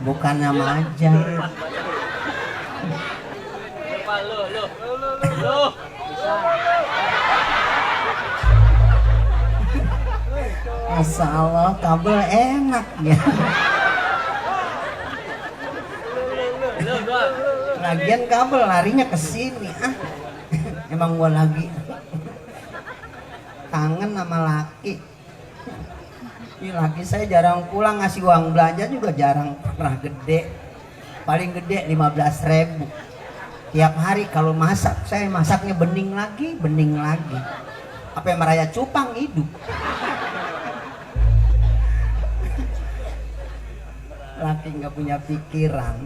bukannya majang. Masya Allah, kabel enak ya. Lagian kabel larinya ke sini. Emang gua lagi kangen sama laki. Ini laki saya jarang pulang, ngasih uang belanja juga jarang pernah gede. Paling gede 15.000. Tiap hari kalau masak, saya masaknya bening lagi, bening lagi. Apa yang meraya cupang hidup. Laki nggak punya pikiran.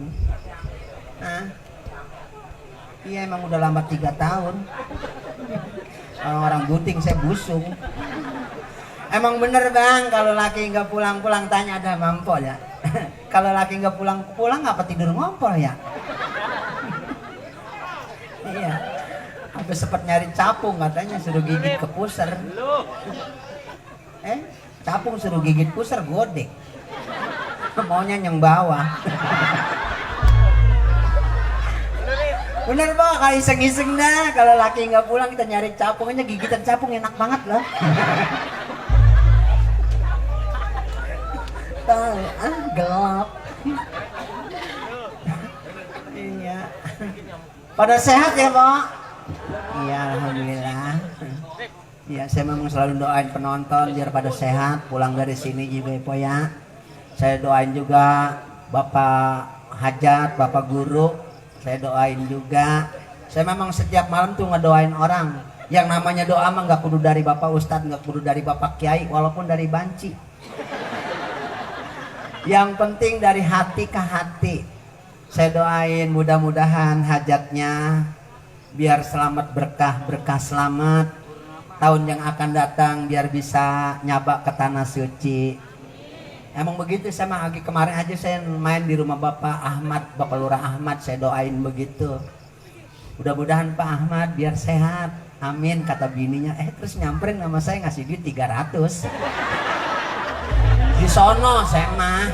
Iya emang udah lambat 3 tahun. Orang-orang buting saya busung. Emang bener bang, kalau laki nggak pulang-pulang tanya ada mampol ya. Kalau laki nggak pulang-pulang apa tidur ngompol ya? Iya. Sampai sempat nyari capung katanya suruh gigit ke pusar. Capung suruh gigit pusar godek. Maunya yang bawah. Bener pak, kalau iseng-iseng dah. Kalau laki nggak pulang kita nyari capungnya, gigitan capung enak banget loh. Gelap. Iya. Pada sehat ya pak? Iya alhamdulillah. Iya saya memang selalu doain penonton biar pada sehat pulang dari sini juga ya pak ya. Saya doain juga bapak hajat, bapak guru. Saya doain juga. Saya memang setiap malam tuh ngedoain orang. Yang namanya doa mah nggak kudu dari bapak ustadz, nggak kudu dari bapak kiai, walaupun dari banci. Yang penting dari hati ke hati. Saya doain mudah-mudahan hajatnya biar selamat berkah selamat. Tahun yang akan datang biar bisa nyabak ke tanah suci. Emang begitu sama lagi kemarin aja saya main di rumah Bapak Ahmad, Bapak Lurah Ahmad, saya doain begitu. Mudah-mudahan Pak Ahmad biar sehat. Amin kata bininya. Terus nyamperin sama saya ngasih duit 300. Di sono saya mah.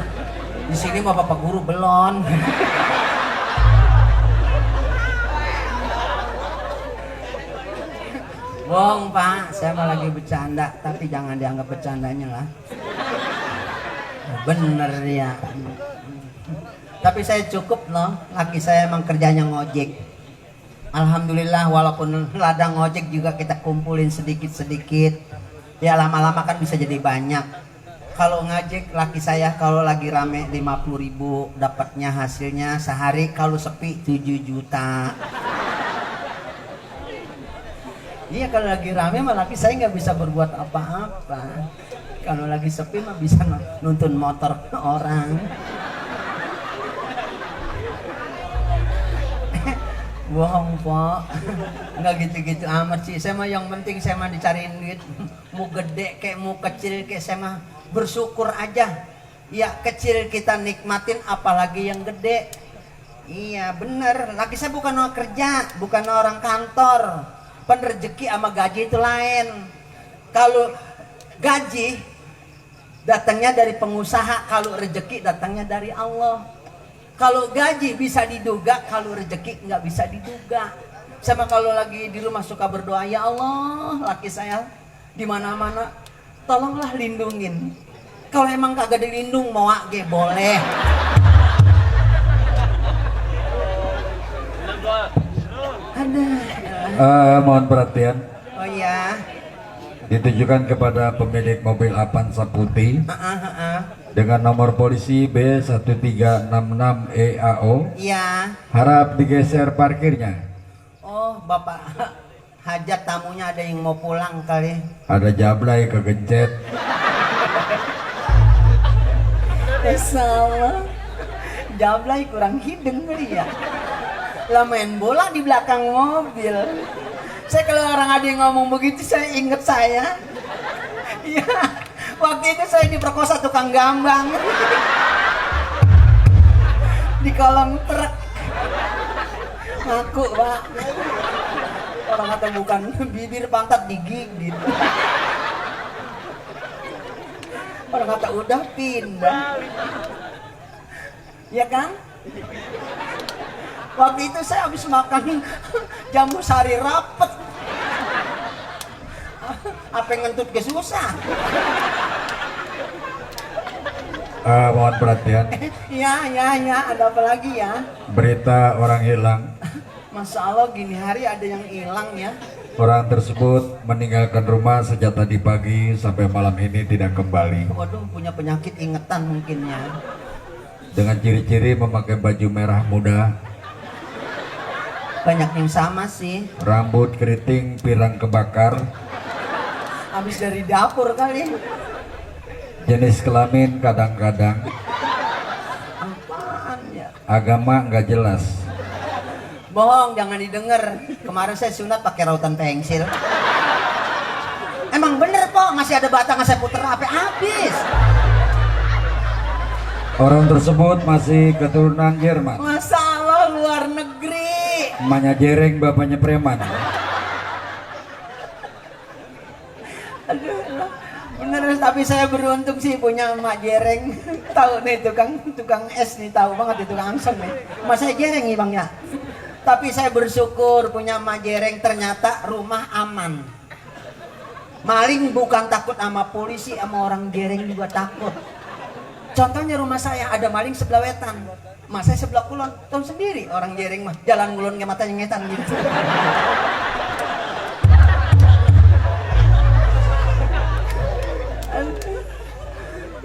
Di sini mah Bapak guru belum. Bohong Pak, saya mah lagi bercanda, tapi jangan dianggap bercandanya lah. Bener ya. Tapi saya cukup loh, laki saya emang kerjanya ngojek. Alhamdulillah walaupun ladang ngojek juga kita kumpulin sedikit-sedikit. Ya lama-lama kan bisa jadi banyak. Kalau ngajek laki saya kalau lagi rame 50.000 dapatnya hasilnya sehari, kalau sepi 7 juta. Iya kalau lagi rame mah laki saya nggak bisa berbuat apa-apa. Kalau lagi sepi mah bisa nuntun motor ke orang. Bohong po, nggak gitu-gitu amat sih. Saya mah yang penting saya mah dicariin duit. Mau gede kayak mau kecil kayak saya mah bersyukur aja. Ya kecil kita nikmatin apalagi yang gede. Iya bener, laki saya bukan orang kerja, bukan orang kantor. Rezeki sama gaji itu lain. Kalau gaji datangnya dari pengusaha, kalau rezeki datangnya dari Allah. Kalau gaji bisa diduga, kalau rezeki nggak bisa diduga. Sama kalau lagi di rumah suka berdoa, ya Allah, laki saya di mana-mana, tolonglah lindungin. Kalau emang kagak dilindung, mau age boleh. Mohon perhatian. Oh iya. Ditujukan kepada pemilik mobil Avanza putih dengan nomor polisi B1366EAO. Iya. Harap digeser parkirnya. Oh, Bapak hajat tamunya ada yang mau pulang kali. Ada jablay kegencet. Salah. Jablay kurang hidung kali ya. Lah main bola di belakang mobil. Saya kalau orang ada yang ngomong begitu saya inget saya. Iya. Waktu itu saya diperkosa tukang gambang. Di kolong truk. Ngaku pak. Orang kata bukan bibir pantat digigit. Orang kata udah pindah. Ya kan? Waktu itu saya habis makan jamu sari rapet. Apa yang ngentut ke susah? Mohon perhatian. Ya, ada apa lagi ya? Berita orang hilang. Masya Allah gini hari ada yang hilang ya. Orang tersebut meninggalkan rumah sejak tadi pagi sampai malam ini tidak kembali. Waduh, punya penyakit ingetan mungkin ya. Dengan ciri-ciri memakai baju merah muda, Banyak yang sama sih. rambut keriting, pirang kebakar, Habis dari dapur kali. jenis kelamin kadang-kadang, Apaan ya? agama nggak jelas. Bohong, jangan didengar. Kemarin saya sunat pakai rautan pensil. Emang bener kok, masih ada batang saya puter sampai habis. Orang tersebut masih keturunan Jerman. Masa Allah luar negeri. Emaknya jereng, bapaknya preman. Aduh, bener, tapi saya beruntung sih punya emak jereng. Tahu nih tukang es nih, tahu banget itu langsung nih. Emak saya jereng nih bang ya. Tapi saya bersyukur punya emak jereng, ternyata rumah aman. Maling bukan takut sama polisi, sama orang jereng juga takut. Contohnya rumah saya ada maling sebelah wetan, emak saya sebelah kulon. Tahu sendiri orang jereng mah jalan ngulon ke matanya ngetan gitu.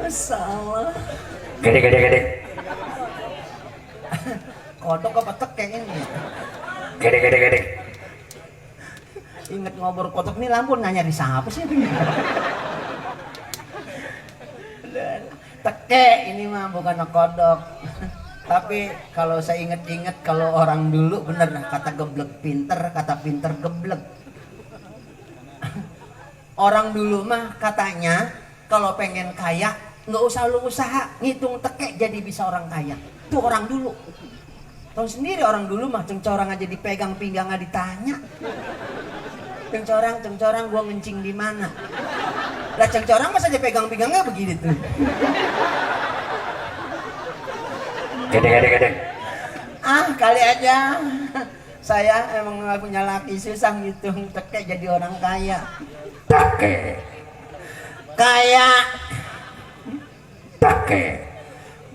Masalah. Gede. Kodok apa tekek ini? Gede. Ingat ngobrol kodok nih lampun nanya di siapa sih? Tekek ini mah bukan kodok. Tapi kalau saya inget-inget kalau orang dulu bener kata geblek pinter, kata pinter geblek. Orang dulu mah katanya kalau pengen kaya nggak usah lu usaha, ngitung tekek jadi bisa orang kaya. Tuh orang dulu. Tahu sendiri orang dulu mah cengcorang aja dipegang pinggang nggak ditanya. Cengcorang gua ngencing di mana? Lah cengcorang masa dipegang pinggangnya begini tuh. Gede. Ah kali aja. Saya emang nggak punya laki susah ngitung tekek jadi orang kaya. Kaya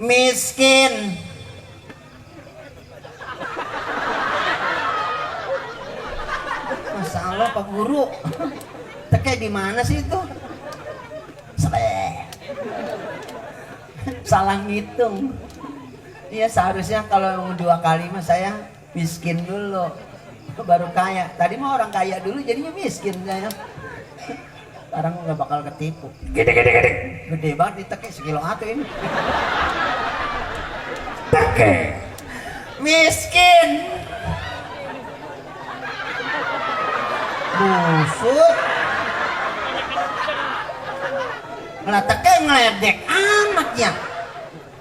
miskin. Masya Allah Pak Guru. Tekek di mana sih itu? Salah ngitung. Iya seharusnya kalau dua kali mah saya miskin dulu baru kaya. Tadi mah orang kaya dulu jadinya miskin saya. Sekarang nggak bakal ketipu. Gede. Gede banget ditekek sekilo atuh ini. Miskin. Busuk. Ngeleteknya ngeledek amat ya.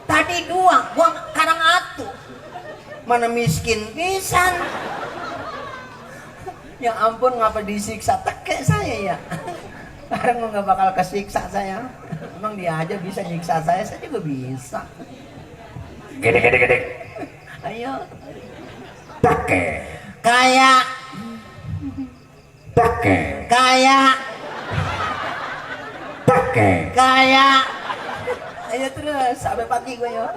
Tadi dua, gua kadang atuh. Mana miskin pisan. Ya ampun ngapa disiksa tekek saya ya. Sekarang nggak bakal kesiksa saya. Emang dia aja bisa nyiksa saya juga bisa. Gede. Ayo. Kaya. Ayo terus sampai pagi gue ya.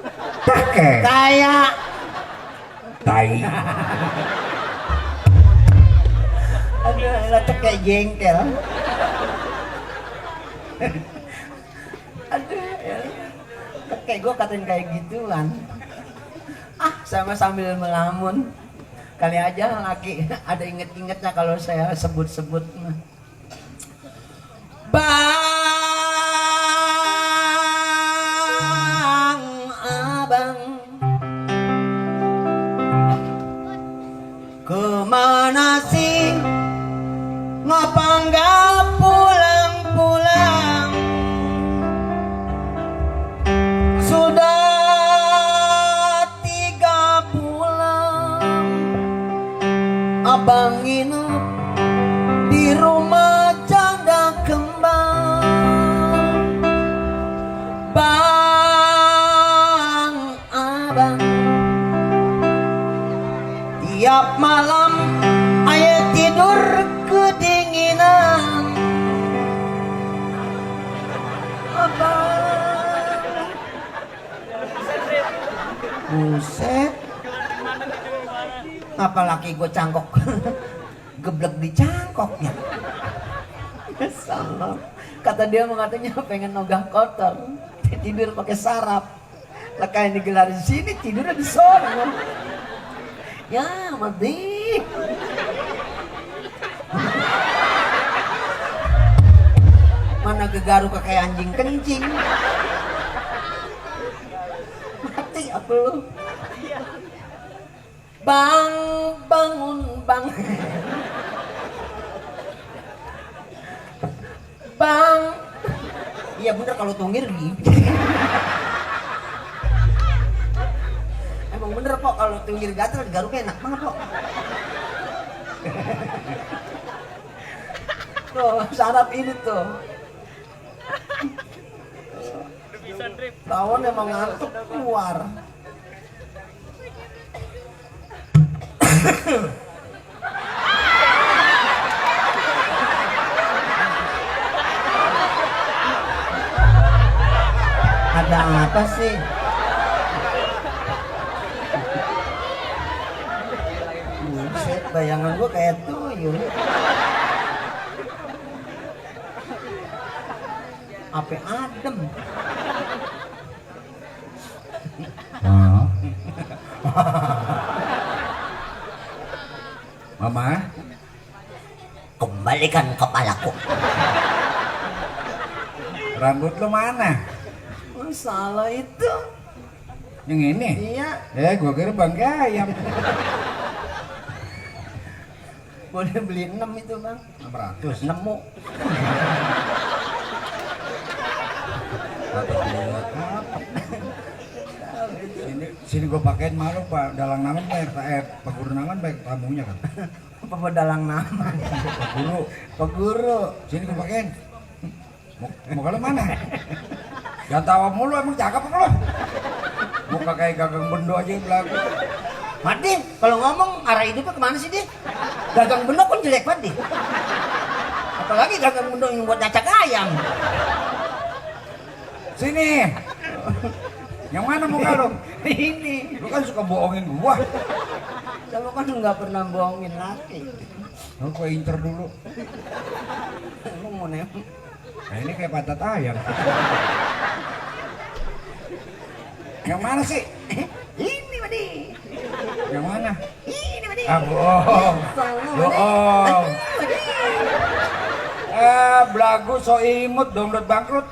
Kaya. Tai. Aduh, letek kayak jengkel. Aduh, ya. Kayak gue katain kayak gituan. Ah, sama sambil melamun. Kali aja laki ada inget-ingetnya kalau saya sebut-sebut. Bang, abang, kemana sih? Ngapa nggak pulang-pulang? Sudah 3 bulan abang nginep di rumah janda kembang. Bang, abang, bang. Tiap malam ayah tidur kedinginan. Abang, buset, apalagi gue cangkok geblek di cangkoknya. Salah. Kata dia katanya pengen nogah kotor, tidur pakai sarap. Lah kayak digelar di sini tidurnya di sono. Ya mati. Mana gegaru kayak anjing kencing. Mati apa lu? Bang, bangun bang. Bang. Iya bener kalau tungir gitu. Emang bener kok kalau tunggir gatel garuknya enak banget kok. Tuh sarap ini tuh. Tawon emang ngantuk keluar. Ada apa sih? Buset, bayangan gua kayak tuyul. Apa adem? Mama, Kembalikan kepalaku. rambut lu mana? Salah itu. Yang ini? Iya. Gua kira Bang Gayam. Boleh beli 6 itu bang. 600. Nemu. Sini gua pakein malu Pak, dalang naman baik Pak Guru naman baik tamunya kan. Apa dalang nama? Pak Guru. Sini gua pakein. Mau kalau mana? Jangan tawa mulu, emang cakep apa lo? Muka kayak gagang bendo aja yang belagu. Mati, kalau ngomong arah hidupnya kemana sih dia? Gagang bendo kan jelek banget dia. Apalagi gagang bendo yang buat ngacak ayam. Sini. Yang mana muka lo? Ini. Lu kan suka bohongin gua. Kamu kan nggak pernah bohongin laki. Lu gua incer dulu. Lu mau nembak. Nah ini kayak patat ayam. Yang mana sih? Ini Madi. Yang mana? Ini Madi. Ah bohong. Bohong. Belagu so imut dompet bangkrut.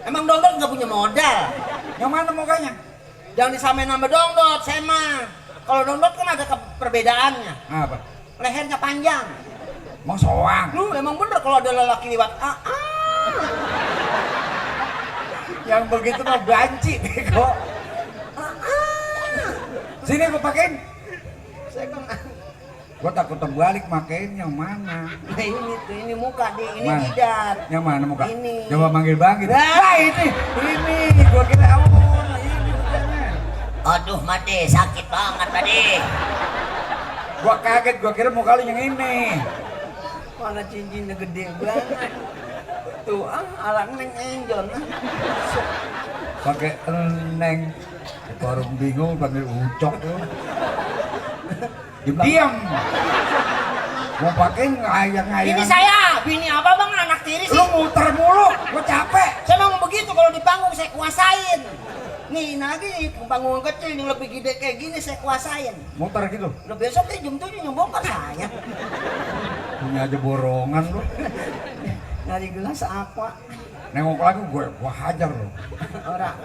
Emang dongdot nggak punya modal. Yang mana mukanya? Jangan disamain sama dongdot, Sema. Kalau dongdot kan ada perbedaannya. Apa? Lehernya panjang. Mau soang. Lu emang bener kalau ada lelaki lewat. Yang begitu mah banci kok. Sini gua pakein. Saya kan. Gua takut terbalik makein yang mana? Nah ini tuh, ini muka di, ini Mana? jidat. Yang mana muka? Ini. Coba manggil bangkit. Nah, Ini. Gua kira ini bukannya. Aduh Made, sakit banget Made. Gua kaget, gua kira muka lu yang ini. Mana cincinnya gede banget. Tuh alat neng enjon. Pakai eneng. Baru bingung panggil ucok lu. Diam. Mau pakai ngayang-ngayang. Ini saya, bini apa bang, anak tiri sih. Lu muter mulu, gua capek. Saya memang begitu, kalau di panggung saya kuasain. Nih lagi panggung kecil yang lebih gede kayak gini saya kuasain. Muter gitu. Udah besok jam 7 yang bongkar saya. Punya aja borongan lu. Dari gelas aqua. Nengok lagi gua hajar lu. Orang.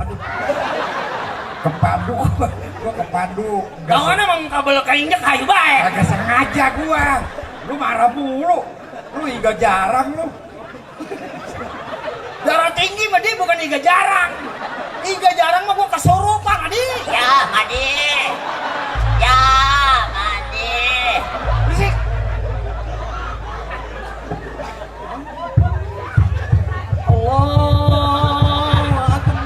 Aduh. Kepadu gua kepadu. Jangan emang kabel keinjek kayu baik. Agak sengaja gua. Lu marah mulu. Lu iga jarang lu. Darah tinggi mah dia bukan iga jarang. Iga jarang mah gua kesurupan Adi. Ya Madi. Ya Madi. Berisik. Allah Akbar.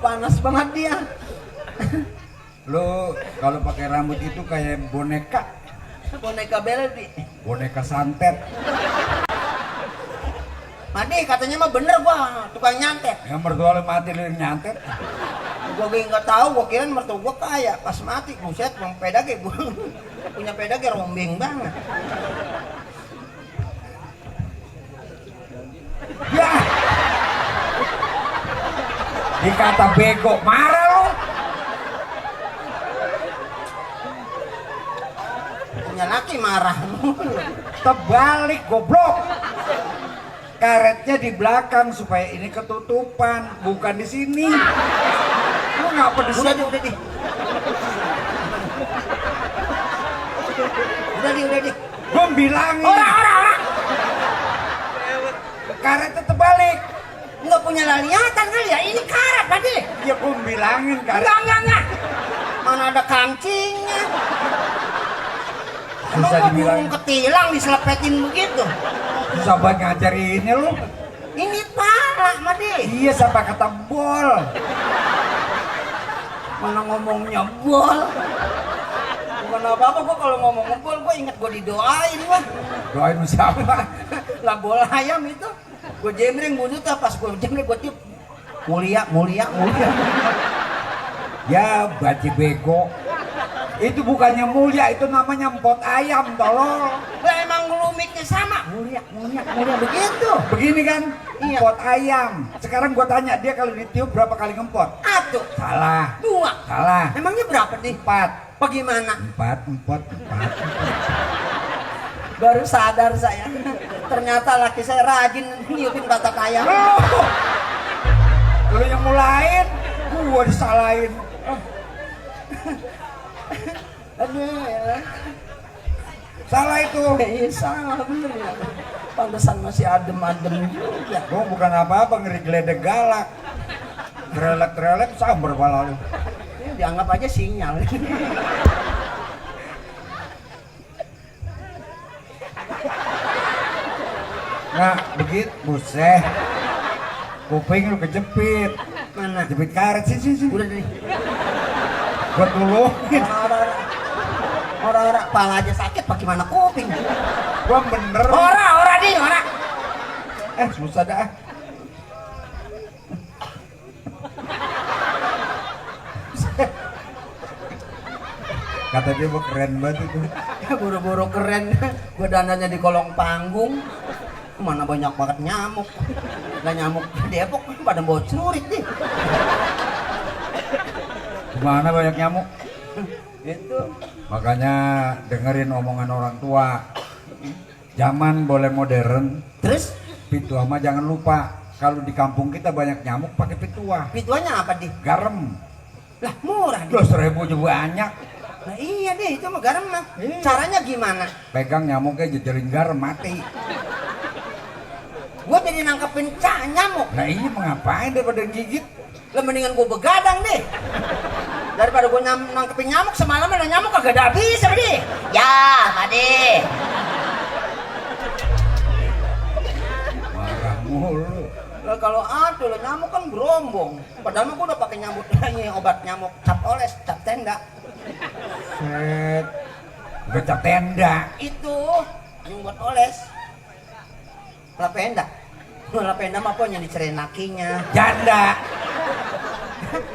panas banget dia. Lu kalau pakai rambut itu kayak boneka Beldi. boneka santet. Madi katanya mah bener gua tukang nyantet. Yang mertua lu mati lu yang nyantet. Gua nggak tahu, gua kirain mertua gua kaya. Pas mati buset, bang peda ge gua punya peda ge rombeng banget. Ya. Dikata bego, marah lu. Punya laki marah. Terbalik goblok. Karetnya di belakang supaya ini ketutupan, bukan di sini. Lu ngapa di sini? Udah di. Udah di. Gua bilangin. Orang. Karetnya terbalik. Nggak punya laliatan kali ya, ini karet tadi. Ya gua bilangin karet. Enggak. Mana ada kancingnya. Susah Emang dibilang. burung ketilang diselepetin begitu. Susah banget ngajarinnya lu. Ini parah, Madi. Iya sampai kata bol. Mana ngomongnya bol. Bukan apa-apa, gua kalau ngomong bol, gua inget gua didoain gua. Doain lu siapa? Lah bola ayam itu. Gua jembreng bunutnya, pas gua jembreng gua tiup. Mulia. Ya baci bego. Itu bukannya mulia, itu namanya empot ayam tolong. Lah emang lumiknya sama. Mulia begitu. Begini kan, Iya. empot ayam. Sekarang gua tanya dia kalau ditiup berapa kali ngempot? Atuh. Salah. 2. Salah. Emangnya berapa nih? 4. Bagaimana? 4. Baru sadar saya. Ternyata laki saya rajin niupin batak ayam. Lu yang mulain, gua disalahin. Aduh ya. Salah itu. Iya salah bener ya. Pantesan masih adem-adem juga. Gua bukan apa-apa, ngeri geledek galak. Trelek sabar pala lu. Ini dianggap aja sinyal. Nah, begitu, buset. Kuping lu kejepit. Mana? Jepit karet sini. Udah nih. Gua tolongin. Orang-orang pala aja sakit, bagaimana kuping? Gua bener. Ora. Susah dah. Kata dia gua keren banget itu. Buru-buru keren. Gua dananya di kolong panggung. Mana banyak banget nyamuk. Lah nyamuk di Depok pada bawa celurit deh. Gimana banyak nyamuk? Itu. Makanya dengerin omongan orang tua. Zaman boleh modern, Terus pitua mah jangan lupa. Kalau di kampung kita banyak nyamuk pakai pitua. pituanya apa deh? Garam. Lah murah deh. 12.000 juga banyak. Nah iya deh, itu mah garam mah. Iya. Caranya gimana? Pegang nyamuknya jejerin garam mati. Gua jadi nangkepin nyamuk. Nah ini mengapain daripada gigit? Lah mendingan gua begadang deh. Daripada gua nangkepin nyamuk, semalam ada nyamuk kagak ada habis sama deh. Ya, Made. Marah mulu. Lah kalau ada lah nyamuk kan berombong. Padahal mah gua udah pakai nyamuk ini obat nyamuk cap oles, cap tenda. Set. Gecap tenda. Itu yang buat oles. Lapenda. Lapenda mah apa yang dicerain lakinya. Janda.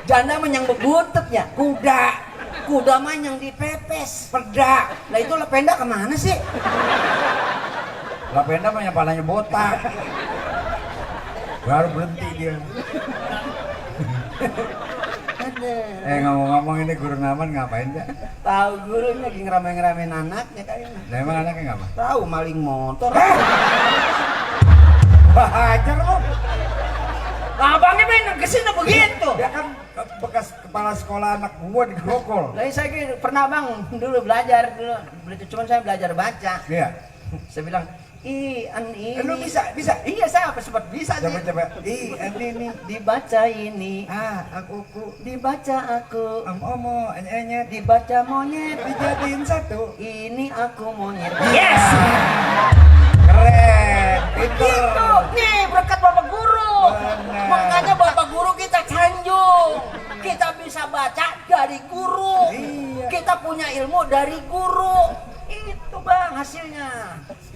Janda mah yang bebututnya. Kuda mah yang dipepes. Peda. Lah itu lapenda kemana sih? Lapenda mah yang palanya botak. Baru berhenti dia. Ngomong-ngomong ini guru Naman ngapain dia? Tahu gurunya lagi ngerame-ngeramein anaknya kayaknya. Nah, emang anaknya ngapa? Tahu maling motor. Hajar lu. Abangnya main kesini begitu. Dia kan bekas kepala sekolah anak gua di Grogol. Lah saya pernah bang dulu belajar dulu. Cuman saya belajar baca. Iya. Saya bilang ini. Lu bisa? Iya saya apa sempat bisa sih. Coba. Ini. Dibaca ini. Aku. Dibaca aku. Omo, anyanya Dibaca monyet. dijadiin satu. Ini aku monyet. Yes. Keren. Itu. Gitu. Nih berkat bapak guru. Benar. Makanya bapak guru kita sanjung. dari guru. Iya. Kita punya ilmu dari guru. Itu bang hasilnya.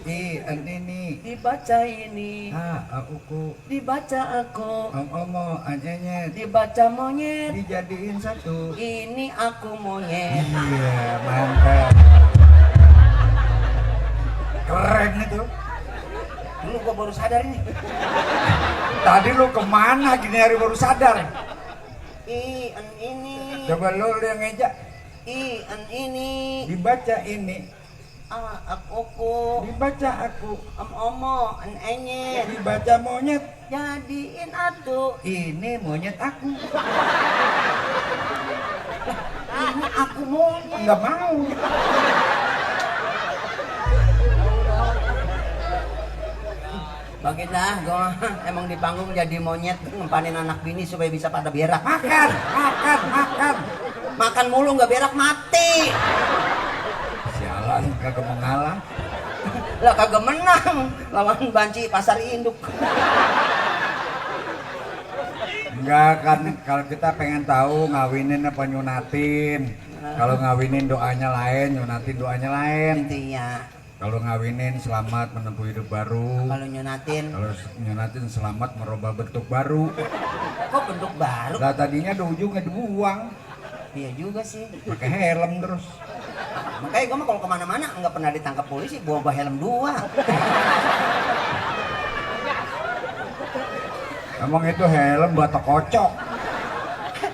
Ini. Dibaca ini. Aku. Dibaca aku. Omo, anyenya. Dibaca monyet. Dijadiin satu. Ini aku monyet. Iya, mantap. Keren itu. Dulu gua baru sadar ini. Tadi lu kemana gini hari baru sadar? Ini. Coba lu yang ngejak. Ini. Dibaca ini. Aku. Dibaca aku. Omo, enye. Dibaca monyet. Jadiin atu. Ini monyet aku. Ini aku monyet. Enggak mau. Baginda, gua emang di panggung jadi monyet ngempanin anak bini supaya bisa pada berak. Makan. Makan mulu nggak berak mati. Sialan kagak mengalah. Lah kagak menang lawan banci pasar induk. Enggak kan kalau kita pengen tahu ngawinin apa nyunatin. Kalau ngawinin doanya lain, nyunatin doanya lain. Intinya Kalau ngawinin selamat menempuh hidup baru. kalau nyunatin, Kalau nyunatin selamat merubah bentuk baru. kok bentuk baru? Lah tadinya ada ujungnya dibuang, Iya juga sih. pakai helm terus. Makanya gua mah kalau kemana-mana nggak pernah ditangkap polisi bawa helm 2. Emang itu helm buat kocok.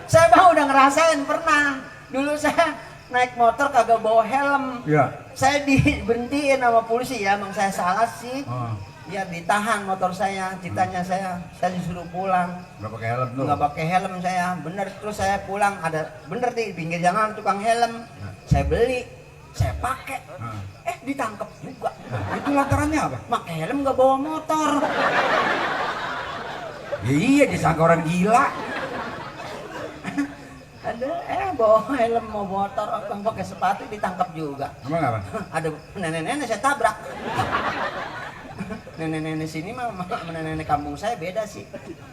Saya mah udah ngerasain pernah. Dulu saya naik motor kagak bawa helm. Iya. Saya diberhentiin sama polisi ya, emang saya salah sih. Oh, Ya ditahan motor saya, ceritanya saya disuruh pulang. nggak pakai helm tuh. Nggak pakai helm saya, bener terus saya pulang ada bener di pinggir jalan tukang helm. Saya beli, saya pakai. Nah, Ditangkap juga. itu lantarannya apa? Pakai helm nggak bawa motor. Ya iya disangka orang gila. Ada bawa helm mau motor, orang pakai sepatu ditangkap juga. Emang apa? Ada nenek-nenek saya tabrak. Nenek-nenek sini mah sama nenek-nenek kampung saya beda sih.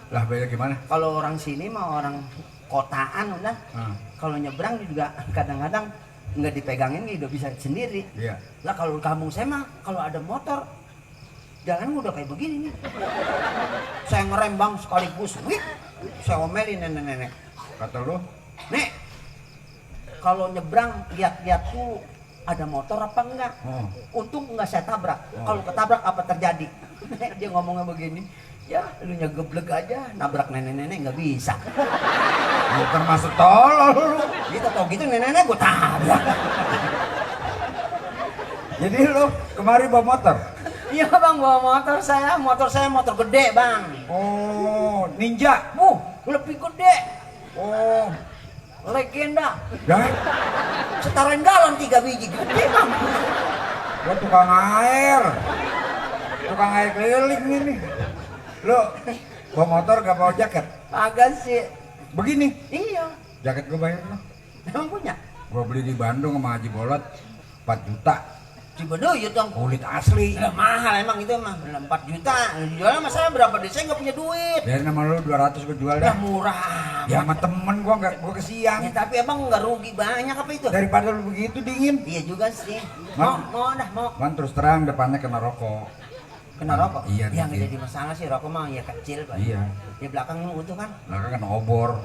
Lah beda gimana? Kalau orang sini mah orang kotaan udah. Ah, Kalau nyebrang juga kadang-kadang nggak dipegangin udah bisa sendiri. iya. Lah kalau kampung saya mah kalau ada motor jalan udah kayak begini nih. Saya ngerem bang sekaligus, wih, saya omelin nenek-nenek. Kata lu? Nek, kalau nyebrang lihat-lihat tuh ada motor apa enggak? Oh. Untung enggak saya tabrak. Oh. Kalau ketabrak apa terjadi? Dia ngomongnya begini, ya lu nyegeblek aja, nabrak nenek-nenek nggak bisa. Lu termasuk tolol lu. Gitu tau gitu nenek-nenek gue tabrak. Jadi lu kemari bawa motor? Iya bang, bawa motor saya motor gede bang. Oh, ninja. Lebih gede, Oh, legenda. dah. Setarain galon 3 biji, gede bang. Gua tukang air keliling ini. Lu bawa motor gak bawa jaket? Agak sih, Begini, iya. jaket gua bayar lu. Emang punya? Gua beli di Bandung sama Haji Bolot 4 juta. Cibaduyut dong. Kulit asli. Lah mahal emang itu mah 4 juta. Jualnya sama saya berapa deh? Saya nggak punya duit. Biarin sama lu 200 gua jual Udah dah. murah. Ya sama temen gua kesiang. Ya, tapi emang nggak rugi banyak apa itu? Daripada lu begitu dingin. Iya juga sih. Mam. Mau. Kan terus terang depannya kena rokok. Kena rokok? Iya, Ya nggak dikit. jadi masalah sih, rokok mah ya kecil Pak. Iya. Di belakang lu utuh kan? Lah kan kena obor.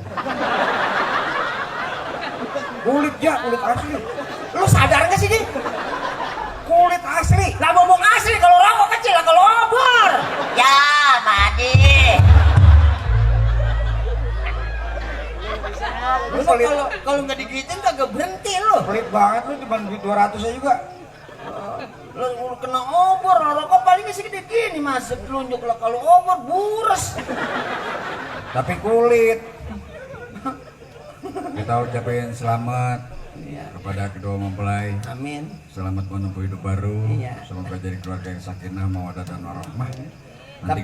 Kulit asli. Lu sadar nggak sih dia? Kulit asli. Lah ngomong asli kalau rokok kecil lah kalau obor. Ya, Madi. Lu kalau nggak digituin kagak berhenti lu. Pelit banget lu cuma duit 200 aja juga. Lu kena obor, rokok palingnya segede gini masuk telunjuk lah kalau obor bures. Tapi kulit. Kita ucapin selamat Iya. kepada kedua mempelai. Amin. Selamat menempuh hidup baru. Iya. Semoga jadi keluarga yang sakinah, mawaddah dan warahmah. Nanti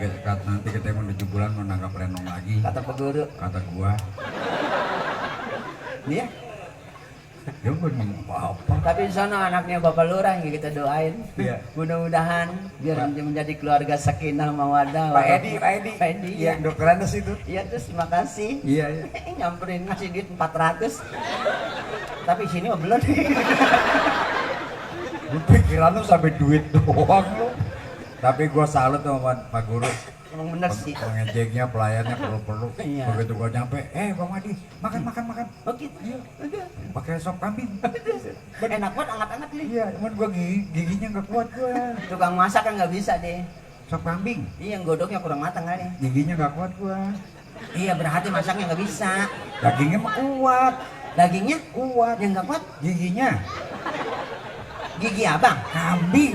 ketemu 7 bulan menangkap renong lagi. Kata Pak Guru. Kata gua. Dia Ya bener apa? Tapi di sana anaknya Bapak Lurah yang kita doain. Iya. Mudah-mudahan biar menjadi keluarga sakinah mawadah. Pak Edi, Pak Edi, ya. yang dokter Anas itu. Iya terus terima kasih. Iya, iya. Nyamperin ngasih duit 400. Tapi sini mah belum. Lu pikiran lu sampai duit doang lu. Tapi gua salut sama Pak Guru. Emang bener sih. Pengejeknya, pelayannya perlu-perlu. Iya. Begitu gua nyampe, Bang Adi, makan. Oh gitu. Iya. Udah. Pakai sop kambing. Enak banget, anget-anget nih. Iya, cuman gua giginya nggak kuat gua. Tukang masak kan nggak bisa deh. Sop kambing, Iya, godoknya kurang matang kali. giginya nggak kuat gua. Iya, berarti masaknya nggak bisa. Dagingnya mah kuat, Dagingnya kuat. yang nggak kuat. Giginya Gigi abang. kambing,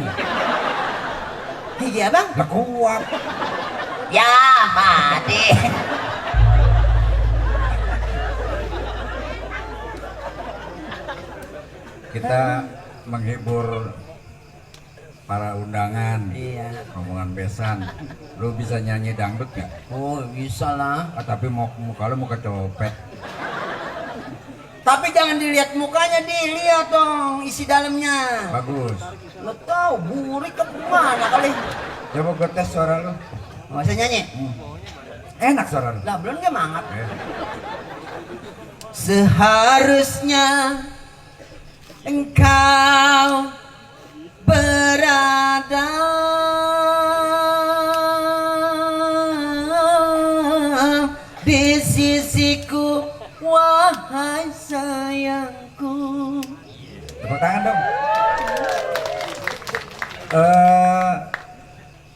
Gigi abang. nggak kuat. Ya, mati. Kita menghibur para undangan, Iya. rombongan besan. Lu bisa nyanyi dangdut nggak? Oh, bisa lah. Tapi mau muka lu mau kecopet. Tapi jangan dilihat mukanya, dilihat dong isi dalamnya. Bagus. Nggak tahu burik ke mana kali. Coba gue tes suara lu. Nggak usah nyanyi. Enak suara lu. Lah belum semangat. Eh, Seharusnya engkau berada di sisiku, wahai sayangku. Tepuk tangan dong.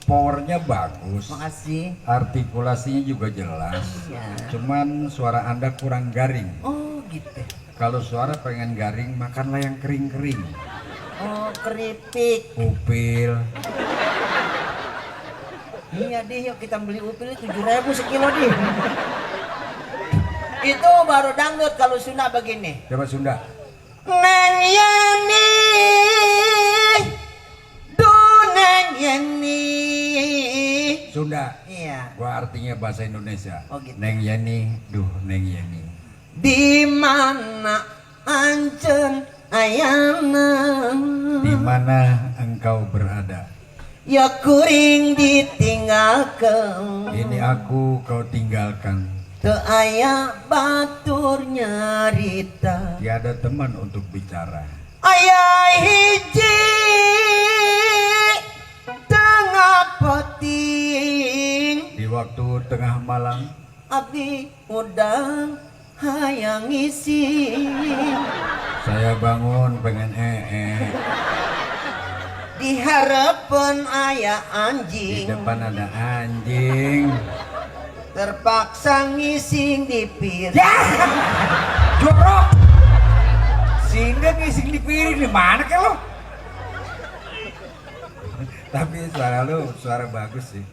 Powernya bagus, Makasih. artikulasinya juga jelas. Ya. Cuman suara Anda kurang garing. Oh gitu. Kalau suara pengen garing, makanlah yang kering-kering. Oh keripik. Upil. Iya deh, yuk kita beli upil 7.000 sekilo deh. Itu baru dangdut. Kalau Sunda begini. Coba Sunda. Neng Yani, du neng Yani. Sunda. Iya. Gua artinya bahasa Indonesia. Oh, gitu. Neng Yani, duh Neng Yani. Di mana ancen ayana? Di mana engkau berada? Ya kuring ditinggalkan. Ini aku kau tinggalkan. Teu aya batur nyarita. Tiada teman untuk bicara. Aya hiji tengah peting. Di waktu tengah malam, Abdi udang hayang ngisi. saya bangun pengen Diharapkan aya Di anjing. depan ada anjing. Terpaksa ngising di piring. Ya! Jorok! Sehingga ngising di piring di mana ke lo? Tapi suara lu suara bagus sih.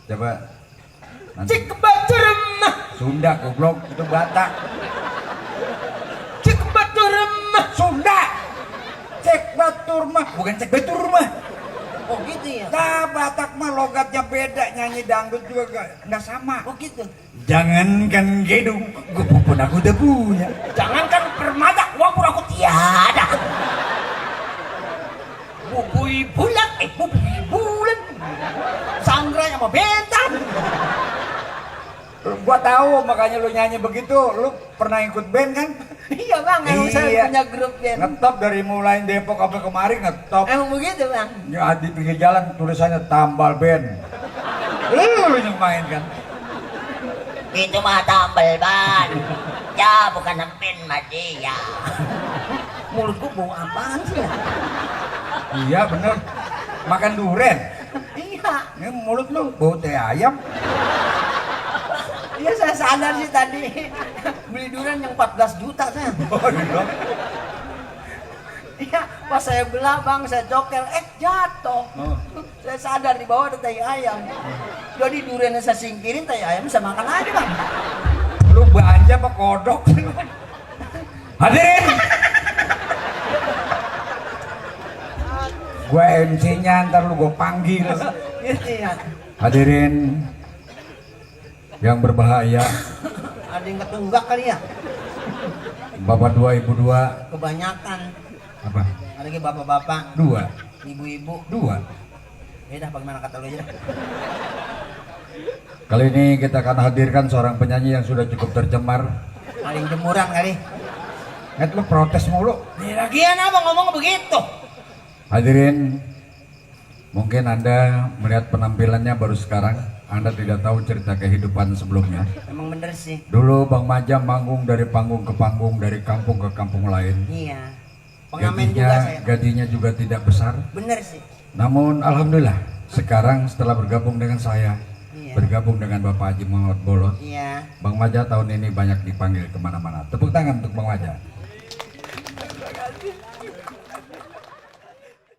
Coba nanti. Cik batur mah, Sunda goblok, itu Batak. cik batur mah. Sunda. Cek batur mah, bukan cek batur mah. Oh gitu ya. Nah, Batak mah logatnya beda, nyanyi dangdut juga nggak sama. Oh gitu. Jangankan gedung, gubuk pun aku udah punya. Jangankan permata, uang pun aku tiada. Bubui bulan, bubui bulan. Sanggranya mau bentar. Gua tahu makanya lu nyanyi begitu. Lu pernah ikut band kan? Iya bang, emang saya Iya. punya grup band. Ngetop dari mulai Depok sampai kemari ngetop. Emang begitu bang. Ya di pinggir jalan tulisannya tambal band. Lu yang main kan? Itu mah tambal ban. Ya bukan empin mah dia. Mulutku bau apaan sih ya? Iya bener. Makan duren. Iya. Ini mulut lu bau teh ayam. Iya saya sadar sih tadi. Beli durian yang 14 juta saya. Oh, iya. Iya, pas saya belah bang, saya cokel, jatuh. Oh. Saya sadar di bawah ada tai ayam. Jadi duriannya saya singkirin, tai ayam bisa makan aja bang. Lu belanja apa kodok? Hadirin. Gue MC-nya ntar lu gue panggil. Gitu ya. Hadirin yang berbahaya, Ada yang ketunggak kali ya. Bapak 2, Ibu 2. Kebanyakan. Apa? Ada lagi bapak-bapak, 2. ibu-ibu. 2. Ya dah bagaimana kata lu aja dah. Kali ini kita akan hadirkan seorang penyanyi yang sudah cukup tercemar. Paling jemuran kali. Lo protes mulu. Lagian apa ngomong begitu? Hadirin, mungkin Anda melihat penampilannya baru sekarang. Anda tidak tahu cerita kehidupan sebelumnya. Emang bener sih. Dulu Bang Maja manggung dari panggung ke panggung, dari kampung ke kampung lain. Iya. Pengamen juga saya. Gajinya juga tidak besar. Bener sih. Namun alhamdulillah sekarang setelah bergabung dengan saya, Iya. bergabung dengan Bapak Haji Muhammad Bolot, Iya. Bang Maja tahun ini banyak dipanggil kemana-mana. Tepuk tangan untuk Bang Maja.